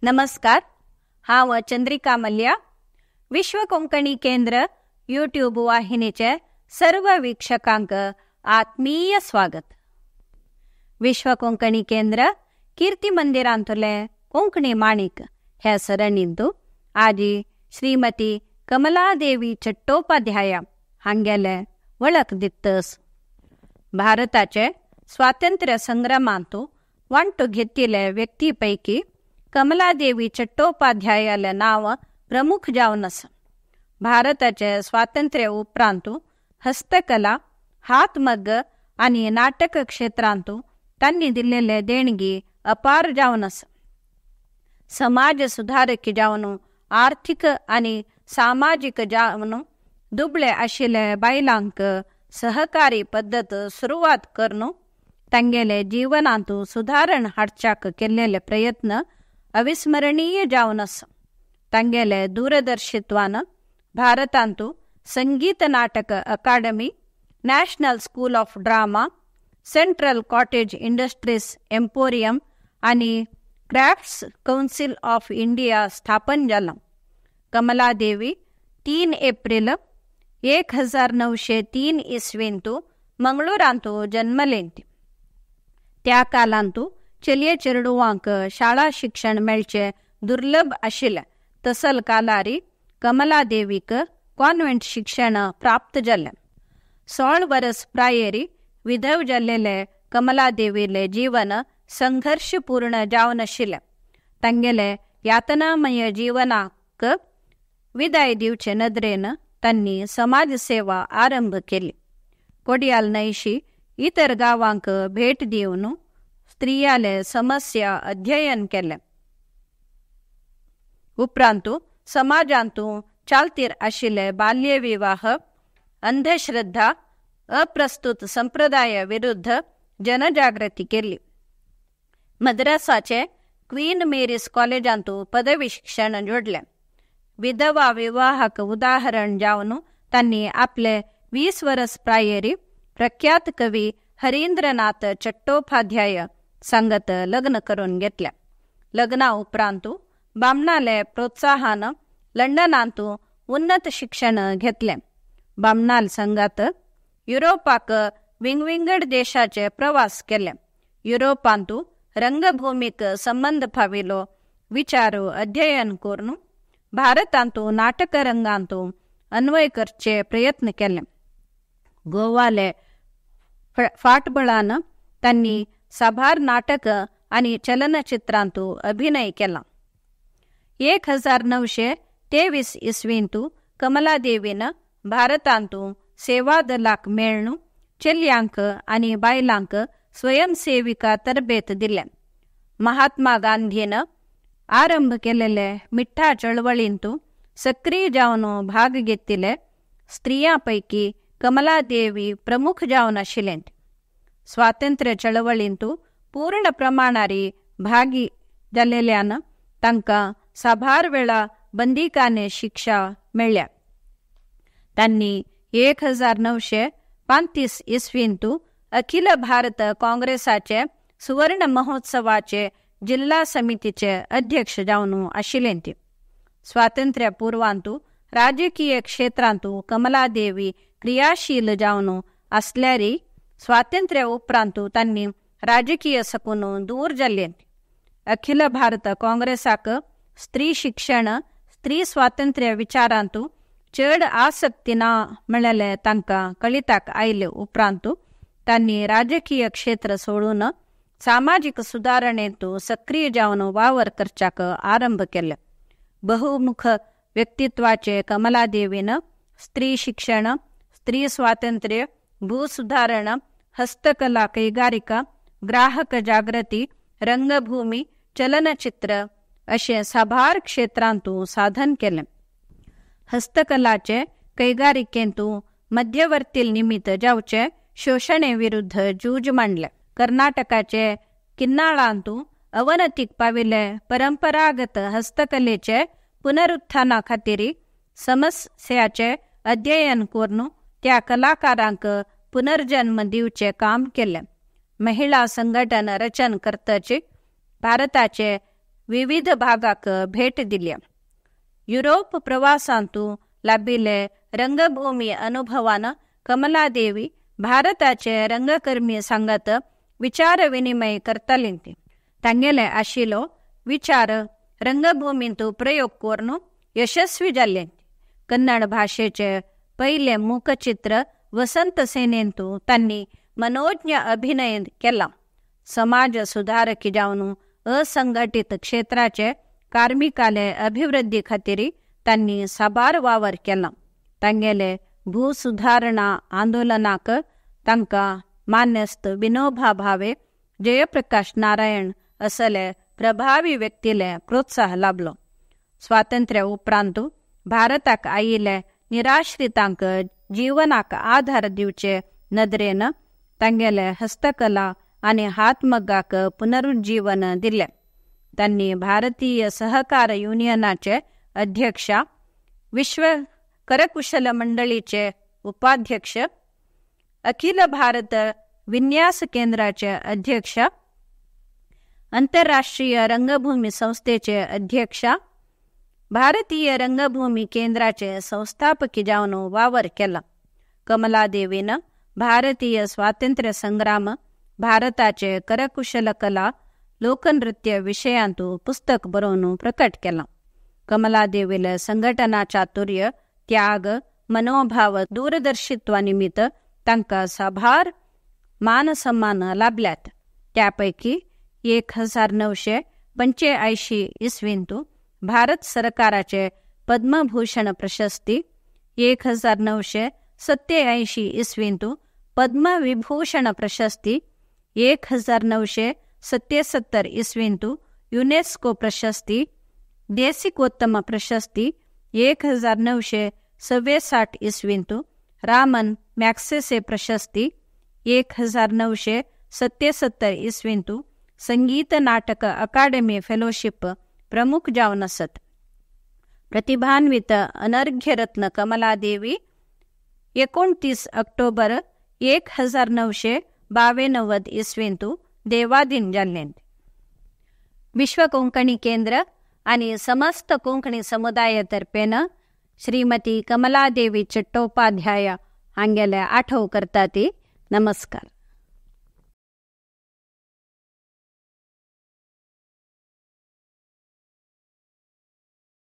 नमस्कार, हांव चंद्रिका मल्या, विश्व कोंकणी केंद्र यूट्यूब वाहिनीचे सर्व वीक्षकांक आत्मीय स्वागत. विश्व कोंकणी केंद्र कीर्ती मंदिरांतले कोंकणी माणिक ह्या सरणींतु आजी श्रीमती कमलादेवी चट्टोपाध्याय हांगेले वळख दित्तस. भारताचे स्वातंत्र्य संग्रामांतु वांटो घेतिल्ले व्यक्ती पैकी कमलादेवी चट्टोपाध्यायाले नाव प्रमुख जावन आसा. भारताचे स्वातंत्र्य उपरांतु हस्तकला, हातमग्ग आनी नाटक क्षेत्रांतु तांणी दिल्लेले देणगी अपार जावन आसा. समाज सुधारक जावन, आर्थिक आनी सामाजीक जावन दुबळे आशिल्ले बायलांक सहकारी पद्दत सुरवात करून तांगेले जीवनांतु सुधारण हाडच्याक केल्लेले प्रयत्न अविस्मरणीय जावन आसा. तांगेले दूरदर्शित्वान भारतांतु Sangeet Natak Akademi, National School of Drama, Central Cottage Industries Emporium आनी क्राफ्ट्स कौन्सिल ऑफ इंडिया स्थापन जाला. कमलादेवी 3 एप्रिल 1903 इस्वींतु मंगळूरांतु जन्मलेंती. त्या कालांतु चलये चेडवांक शाळा शिक्षण मेळचे दुर्लभ आशिल्लें. तसल कालारी कमलादेवीक कॉन्व्हेंट शिक्षण प्राप्त जालें. 16 वर्स प्रायेरी विधव जाल्लेले कमलादेवीले जीवन संघर्षपूर्ण जावन आशिल्लें. तांगेले यातनामय जीवनाक विदाय दिवचे नदरेन तांणी समाजसेवा आरंभ केली. कोडियाल न्हंयशी इतर गांवांक भेट दिवन स्त्रियाले समस्या अध्ययन केलें. उपरांतु समाजांतु चालतीर आशिल्ले बाल्यविवाह, अंधश्रद्धा, अप्रस्तुत संप्रदाय विरुद्ध जनजागृती केली. मद्रासाचे क्वीन मेरीस कॉलेजांतु पदवी शिक्षण जोडलें. विधवा विवाहाक उदाहरण जावन तांणी आपले 20 वर्स प्रायेरी प्रख्यात कवी हरींद्रनाथ चट्टोपाध्याय सांगत लग्न करून घेतले. लग्ना उपरांतु बामणाले प्रोत्साहन लंडनांतु उन्नत शिक्षण घेतले. बामणाल संगात युरोपाक विंगविंगड देशाचे प्रवास केले. युरोपांतु रंगभूमीक संबंध फाविलो विचार अध्ययन करून भारतांतु नाटकरंगांतु अन्वय करचे प्रयत्न केले. गोवाले फाटबळान तांणी साबार नाटक आनी चलनचित्रांतु अभिनय केला. 1923 इस्वींतु कमलादेवीन भारतांतु सेवादलाक मेळ्ळू चलयांक आनी बायलांक स्वयंसेविका तरबेत दिले. महात्मा गांधीन आरंभ केलेले मिठ्ठा चळवळींतु सक्रिय जावन भाग घेतिल्ले स्त्रियां पैकी कमलादेवी प्रमुख जावन आशिल्लें. स्वातंत्र्य चळवळींतु पूर्ण प्रमाणारी भागी जाल्ल्यान तांकां साबार वेळा बंदीखाने शिक्षा मेळ्ळ्या. तांणी 1935 इस्वींतु अखिल भारत काँग्रेसाचे सुवर्ण महोत्सवाचे जिल्हा समितीचे अध्यक्ष जावन आशिल्ले. स्वातंत्र्यपूर्वांतु राजकीय क्षेत्रांतु कमलादेवी क्रियाशील जावन आसल्यारी स्वातंत्र्य उपरांतु तांणी राजकीय सकून दूर जाल्ले. अखिल भारत काँग्रेसाक स्त्री शिक्षण, स्त्री स्वातंत्र्य विचारांतु चड आसक्ती ना म्हळ्ळें तांकां कळिताक आयले उपरांतु तांणी राजकीय क्षेत्र सोडून सामाजिक सुधारणेंतु सक्रिय जावन वावर करच्याक आरंभ केले. बहुमुख व्यक्तित्वाचे कमलादेवीन स्त्री शिक्षण, स्त्री स्वातंत्र्य, भूसुधारणा, हस्तकला कैगारिका, ग्राहक जागृती, रंगभूमी, चलनचित्र अशे साबार क्षेत्रांतु साधन केलें. हस्तकलाचे कैगारिकेंतु मध्यवर्ती निमित्त जावचे शोषणे विरुद्ध झूज मांडले. कर्नाटकाचे किन्नाळांतु अवनतीक पाविल्ले परंपरागत हस्तकलेचे पुनरुत्थाना खातीर समस्याचे अध्ययन करून त्या कलाकारांक पुनर्जन्म दिवचे काम केले. महिला संघटन रचन करतची भारताचे विविध भागाक भेट दिल्या. युरोप प्रवासांतु लाभिल्ले रंगभूमी अनुभवान कमलादेवी भारताचे रंगकर्मी सांगत विचार विनिमय करताली. तांगेले आशिल्लो विचार रंगभूमींतु प्रयोग करून यशस्वी जाल्ले. कन्नड भाशेचे पयले मूकचित्र वसंत सेनेंतु तांणी मनोज्ञ अभिनय केला. समाज सुधारकी जावन असंघटित क्षेत्राचे कार्मिकाले अभिवृद्धी खातीर तांणी साबार वावर केला. तांगेले भूसुधारणा आंदोलनाक तांकां मान्यस्त विनोबा भावे, जयप्रकाश नारायण असले प्रभावी व्यक्तीले प्रोत्साह लाभलो. स्वातंत्र्य उपरांत भारताक आयिल्ले निराश्रितांक जीवनाक आधार दिवचे नदरेन तांगेले हस्तकला आनी हातमग्गाक पुनरुज्जीवन दिले. तांणी भारतीय सहकार युनियनाचे अध्यक्ष, विश्व करकुशल मंडळीचे उपाध्यक्ष, अखिल भारत विन्यास केंद्राचे अध्यक्ष, आंतरराष्ट्रीय रंगभूमी संस्थेचे अध्यक्ष, भारतीय रंगभूमी केंद्राचे संस्थापकी जावन वावर केला. कमलादेवीन भारतीय स्वातंत्र्य संग्राम, भारताचे करकुशल कला, लोकनृत्य विषयांतु पुस्तक बरोवन प्रकट केला. कमलादेवीले संघटना चातुर्य, त्याग, मनोभाव, दूरदर्शित्वा निमित्त तांकां साबार मान सन्मान लाभल्यात. त्यापैकी 1985 इसवींतु भारत सरकाराचे पद्मभूषण प्रशस्ती, 1987 इसवींतु पद्मविभूषण प्रशस्ती, 1977 इसवींतु युनेस्को प्रशस्ती, देसिकोत्तम प्रशस्ती, 1966 इसवींतु रामन मॅक्सेसे प्रशस्ती, 1977 इसवींतु संगीत नाटक अकादमी फेलोशिप प्रमुख जावन आसत. प्रतिभान्वित अनर्घ्यरत्न कमलादेवी 29 ऑक्टोबर 1992 इसवींतु देवाधीन जाल्लें. विश्व कोंकणी केंद्र आनी समस्त कोंकणी समुदाय तर्फेन श्रीमती कमलादेवी चट्टोपाध्याय हांगेले आठव करता ती. नमस्कार.